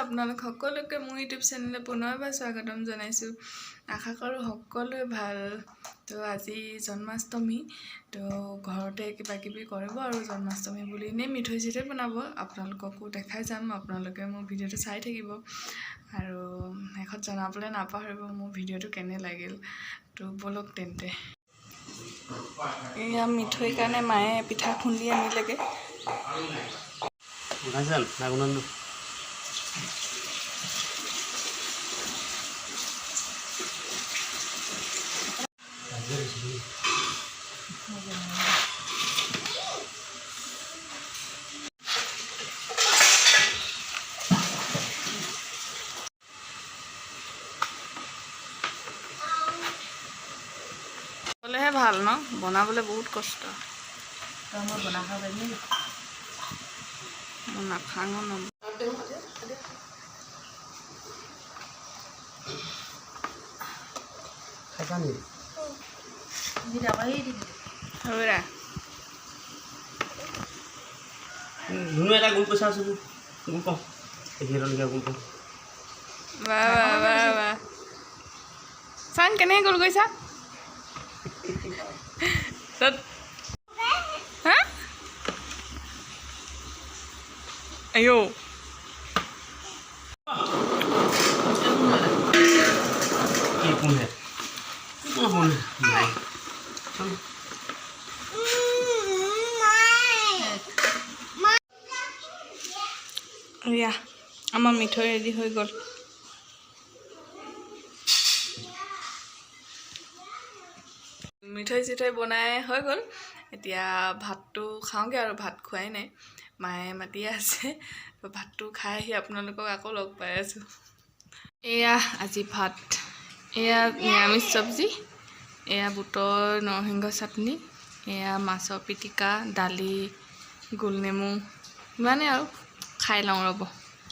আপোনালোক সকলোকে মোৰ ইউটিউব চেনেললৈ পুনৰ এবাৰ স্বাগতম জনাইছোঁ। আশা কৰোঁ সকলোৱে ভাল। তো আজি জন্মাষ্টমী, তো ঘৰতে কিবা কিবি কৰিব আৰু জন্মাষ্টমী বুলি এনেই মিঠৈ চিঠৈ বনাব। আপোনালোককো দেখাই যাম, আপোনালোকে মোৰ ভিডিঅ'টো চাই থাকিব আৰু শেষত জনাবলৈ নাপাহৰিব মোৰ ভিডিঅ'টো কেনে লাগিল। তো ব'লক তেন্তে। এয়া মিঠৈৰ কাৰণে মায়ে পিঠা খুন্দি আনিলেগৈ। গোন্ধাইছে জানো? নাই গোন্ধোৱা ন? হ'লেহে ভাল ন, বনাবলৈ বহুত কষ্ট। তই মই বনাই খাব পাৰিম নেকি? মই নাখাওঁ ন। খাইছা নেকি? আকৌ এই দি দিলোঁ। হৌৰা। ধুনু, এটা গোল পইচা আছে, গোল পাওঁ এইখিনিলৈকে গোল পাওঁ। বাহ বাহ বাহ বাহ, চাং কেনেকৈ গ'ল গৈছা তাত? হা, আইঅ। কি কোনহে কোন কোন নাই। চল। এয়া আমাৰ মিঠৈ ৰেডি হৈ গ'ল। মিঠৈ চিঠৈ বনাই হৈ গ'ল। এতিয়া ভাতটো খাওঁগৈ আৰু ভাত খোৱাই নাই, মায়ে মাতিয়ে আছে। তো ভাতটো খাই আহি আপোনালোকক আকৌ লগ পাই আছোঁ। এয়া আজি ভাত, এয়া নিৰামিষ চব্জি, এয়া বুটৰ নৰসিংহ চাটনি, এয়া মাছৰ পিটিকা, দালি, গোল নেমু, ইমানেই আৰু খাই লওঁ ৰ'ব।